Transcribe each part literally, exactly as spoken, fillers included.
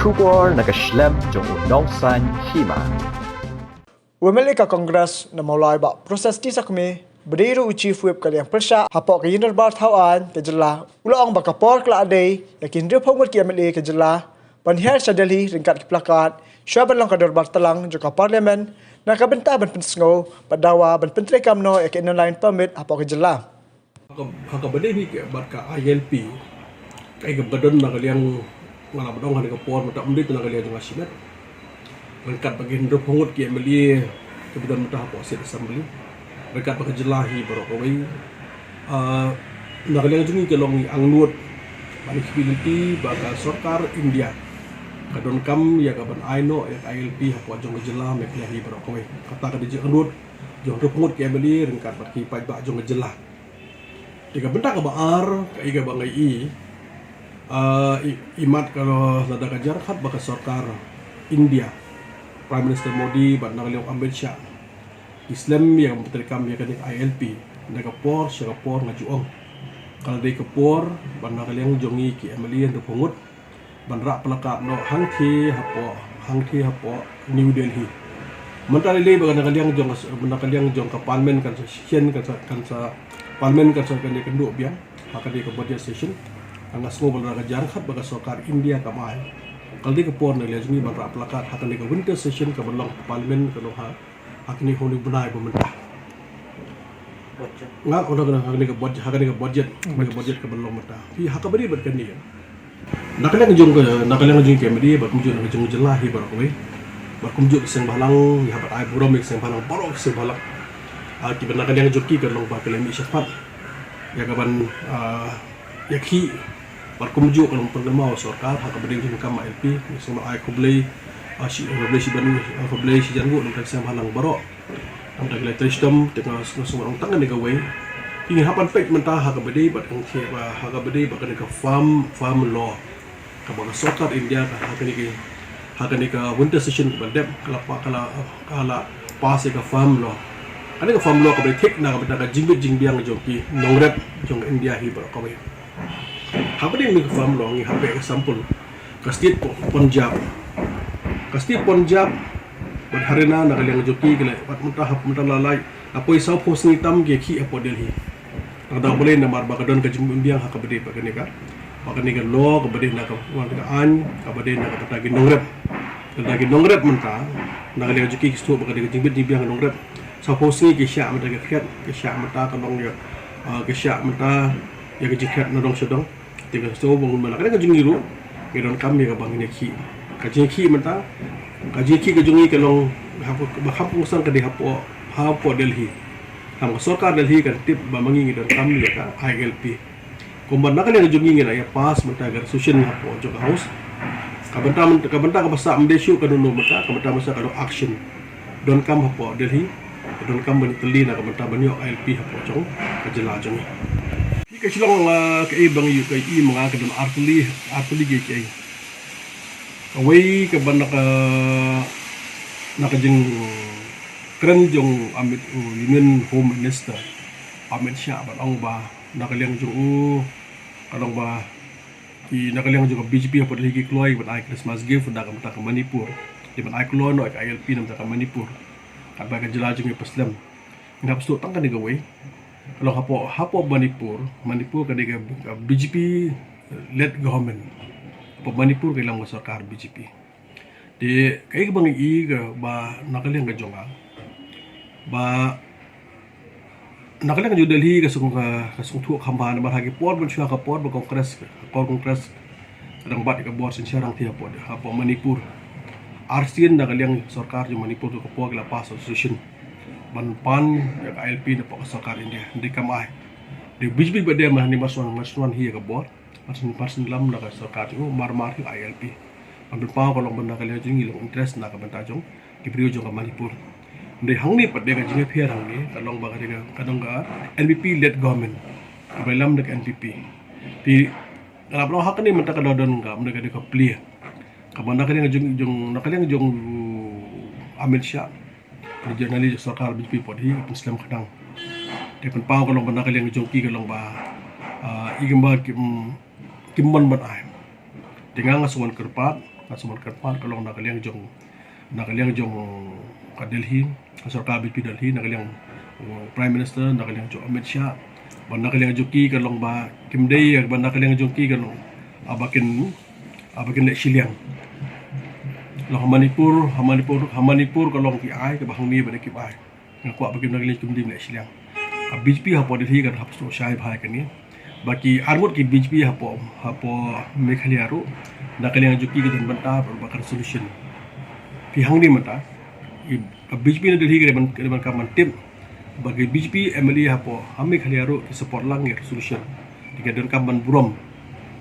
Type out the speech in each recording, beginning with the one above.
Khubor na ka shlem jong u nongsan hima. U M L A ka Congress na Mawlai Bah Proses T Sakme, ba dei ruh u Chief Whip ka liang pyrshah hapoh ka Ïing Dorbar Thaw Aiñ ka jylla, u la ong ba ka por ka la dei ïa ki hynriewphew ngut ki M L A ka jylla ban hiar sha Delhi ryngkat ki plakat shuwa ban long ka dorbar tlang jong ka Parliament, na ka bynta ban pynsngew bad dawa ban pyntreikam noh ïa ka Inner Line Permit hapoh ka jylla. Ha ka, ha kaba dei hi ka, bad ka I L P, kaei kaba don na ka liang, nga la ba ong ha kane ka por mynta, ym dei tang na ka liang jong nga shimet. Ryngkat bad ki hynriewphew ngut ki M L A kiba don mynta hapoh State Assembly, ryngkat bad ka jylla hi baroh kawei. Ah, na ka liang jong ngi ka long ngi angnud bad ngi khmih lynti ba ka sorkar India ka donkam ïa ka ban ai noh ïa ka I L P hapoh jong ka jylla Meghalaya hi baroh kawei. Kata ka dei jingangnud jong hynriewphew ngut ki M L A ryngkat bad ki paidbah jong ka jylla. Te ka bynta kaba ar, kaei kaba nga i, ah, i, imat ka lada ka jia khat ba ka sorkar India, Prime Minister Modi bad na ka liang Amit Shah, ki slem ïa ka ban pyntreikam ïa kane ka I L P na ka por sha ka por, nga ju ong ka la dei ka por ba na ka liang jong ngi ki M L A hynriewphew ngut ban rah plakat noh hangthie hapoh, hangthie hapoh New Delhi. Mynta lei lei ba ka na ka liang jong ka, na ka liang jong ka Parliament kan sa session, kan sa, kan sa, Parliament kan sa, kan ïakynduh biang ha kane ka budget session. Nga sngew ba lada ka jia khat ba ka sorkar India kam ai, ka la dei ka por na ka liang jong ngi ban rah plakat ha kane ka winter session kaba long Parliament, ka long ha, ha kane, ha une u bnai ba mynta. Nga ong ha kane ka budget, ha kane ka budget, kane ka budget kaba long mynta. Phi, ha kaba dei bad kane, na ka liang jong ka, na ka liang jong ka M D A bad kumjuh na ka jong ka jylla hi baroh kawei, bad kumjuh ka seng bhalang, ïa bad ai burom ïa ka seng bhalang, baroh ka seng bhalang. Ah, kiba na ka liang jong ki ka long ba ka la mih shakhmat ïa ka ban, ah, ïakhih bad kumjuh ka long pynkynmaw sorkar ha kaba dei jingkam I L P. Nga sngewbha ai khublei, ah, shi, khublei shiban, ah, khublei shijan nguh na ka seng bhalang baroh. Namar ki la trei shitom, te nga sngewbha ong tang kane kawei. Te ngin hap ban peit mynta ha kaba dei bad kane, ha kaba dei bad kane ka farm, farm law kaba ka sorkar India ka ha kane ka, ha kane ka winter session kaba dep ka la pa, ka la, ka la pass ïa ka farm law. Kane ka farm law kaba dei thik na ka bynta ka jingbit jingbiang jong ki nongrep jong India hi baroh kawei. Haba dei kane ka farm law, ngi hap peit ka sample, ka state Pu-, Punjab, ka state Punjab bad Haryana, na ka liang jong ki ka la, bad mynta hap, mynta la lai, la poi sawphew sngi tam ki ïakhih hapoh Delhi. Nangta balei? Namar ba ka don ka jingbit jingbiang ha kaba dei bad kane ka, bad kane ka law kaba dei na ka, na ka aiñ kaba dei na ka bynta ki nongrep. Ka bynta ki nongrep mynta, na ka liang jong ki ki sngewthuh ba ka dei ka jingbit jingbiang nongrep. Sawphew sngi ki shah mynta ki khriat, ki shah mynta ka long ïa, ah, ki shah mynta ïa ka jingkhriat na dong sha dong. Te ka sngewbha ba na ka liang ka jong ngi ruh ngi donkam ïa ka ban ngin ïakhih. Ka jingïakhih mynta, ka jingïakhih ka jong ngi ka long, ba kham kongsan ka dei hapoh, hapoh Delhi. Namar ka sorkar Delhi kan tip ba ma ngi ngi donkam ïa ka I L P. Kumba na ka liang ka jong ngi ngi la ïa pass mynta ka resolution hapoh jong ka House. Ka bynta mynta, ka bynta kaba sah ym dei shuh ka don mynta, ka bynta mynta ka long action. Donkam hapoh Delhi, donkam ban tylli na ka bynta ban ïoh I L P hapoh jong ka jylla jong ngi. Ka shlong, ah, kaei ba ngi ïoh, kaei ma nga ka don artylli, artylli kaei kaei. Kawei kaba na ka, na ka jingkren jong Amit, u Union Home Minister Amit Shah, ban ong ba na ka liang jong u, ka long ba ki na ka liang jong ka B J P hapoh Delhi ki kloi ban ai Christmas gift na ka bynta ka Manipur. Ki ban ai kloi noh ka I L P na ka bynta ka Manipur. Katba ka jylla jong ngi paslem. Nga pynshai tang kane kawei. Ka long hapoh, hapoh Manipur, Manipur ka dei ka, ka B J P led government. Hapoh Manipur ka long ka sorkar B J P. Te kaei kaba ngi i kaba na ka liang ka jong nga, ba na ka liang ka jong Delhi ka song ka, ka song thuh kham bha namar ha ki por ban shuwa ka por ba Congress, ka por Congress ka dang bat ka bor synshar hangtei hapoh, hapoh Manipur. Arsien na ka liang sorkar jong Manipur ka por ka la pass resolution ban pan ïa ka I L P na pok ka sorkar India. Dei kam ai. Dei B J P ba dei ma hani mar shuwa, mar shuwa hi ïa ka bor. Mar syn, mar syn lam na ka sorkar jong u, mar mar hi I L P. Ban pynpaw ka long ba na ka liang jong ngi long interest na ka bynta jong ki briew jong ka Manipur. Dei hangne pat dei ka jingïapher hangne, ka long ba ka dei ka, ka dong ka N P P led government. Kaba lam da ka N P P. Te ka la ba long ha kane mynta ka la don ka, mynta ka dei ka plie. Kaba na ka liang jong, jong, na ka liang jong u Amit Shah. Ka jong na liang sorkar B J P pat hi ka pynslem khnang. Te pynpaw ka long ba na ka liang jong ki ka long ba, ah, i kim ba kim, kim mon ban ai. Te nga nga sngewbha kyrpad, Sumar Kyrpad ka long na ka liang jong, na ka liang jong ka Delhi, ka sorkar B J P Delhi, na ka liang, uh, Prime Minister, na ka liang jong Amit Shah, ba na ka liang jong ki ka long ba kim dei, ba na ka liang jong ki ka long, ah, ba kin, ah, ba kin leh shiliang. Long ha Manipur, ha Manipur, ha Manipur ka long ki ai, ka ba hangne ba na ki ai. Nga kwah ba kim na ka liang kim dei leh shiliang. Ka B J P hapoh Delhi kan hap sngewshai bha ïa kane. Ba ki arngut ki B J P hapoh, hapoh Meghalaya ruh, na ka liang jong ki ka don bynta ba ka resolution. Phi hangne mynta, i, ka B J P na Delhi ka dei ban, ka dei ban kam ban tip ba ki B J P M L A hapoh ha Meghalaya ruh ki support lang ïa resolution. Te ka donkam ban burom.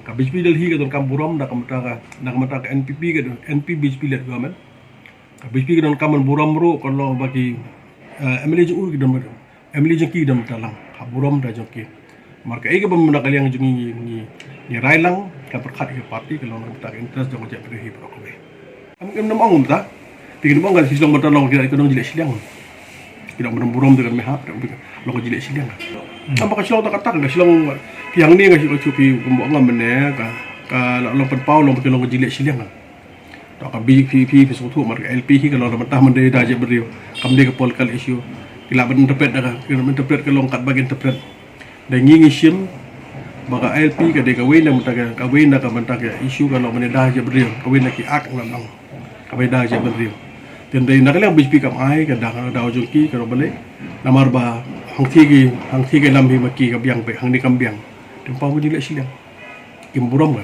Ka B J P Delhi ka donkam burom na ka bynta ka, na ka bynta ka N P P ka don, N P B J P led government. Ka B J P ka donkam ban burom ruh, ka long ba ki, eh, M L A jong u ki don, M L A jong ki ki don bynta lang, ha burom da jong ki. Namar kaei kaba na ka liang jong ngi, ngi, ngi rai lang, ka pyrkhat ïa ka party, ka long na ka bynta ka interest jong ka jaitbynriew hi baroh kawei. Am, em, nam ong mynta, te ki nam ong ka Shillong mynta long ka, ka long jingïaleh shiliang. Ki long mynta burom te ka mih hap, long ka jingïaleh shiliang. Am, ka Shillong ta ka tak, ka Shillong, ki hangne ka, ka, ka, ki, ka, ka, ka, ka, long pynpaw, long, long ka jingïaleh shiliang. To ka B J P, phi, phi sngewthuh, namar ka L P hi ka long da mynta, man dei da jaitbynriew. Kam dei ka political issue. Ki lah ban interpret da ka, ki lah ban interpret ka long katba ki interpret. Da ngi ngi shim ba ka L P ka dei kawei na ka bynta ka, kawei na ka bynta ka issue ka long man dei da jaitbynriew, kawei na ki act na nong. Kawei da jaitbynriew. Te dei na ka liang B J P kam ai ka da, da jong ki ka long balei. Namar ba hangthie ki, hangthie ki lam hi ma ki ka biang beit, hangne kam biang. Te ym paw ka jingïaleh shiliang. Kim burom ka.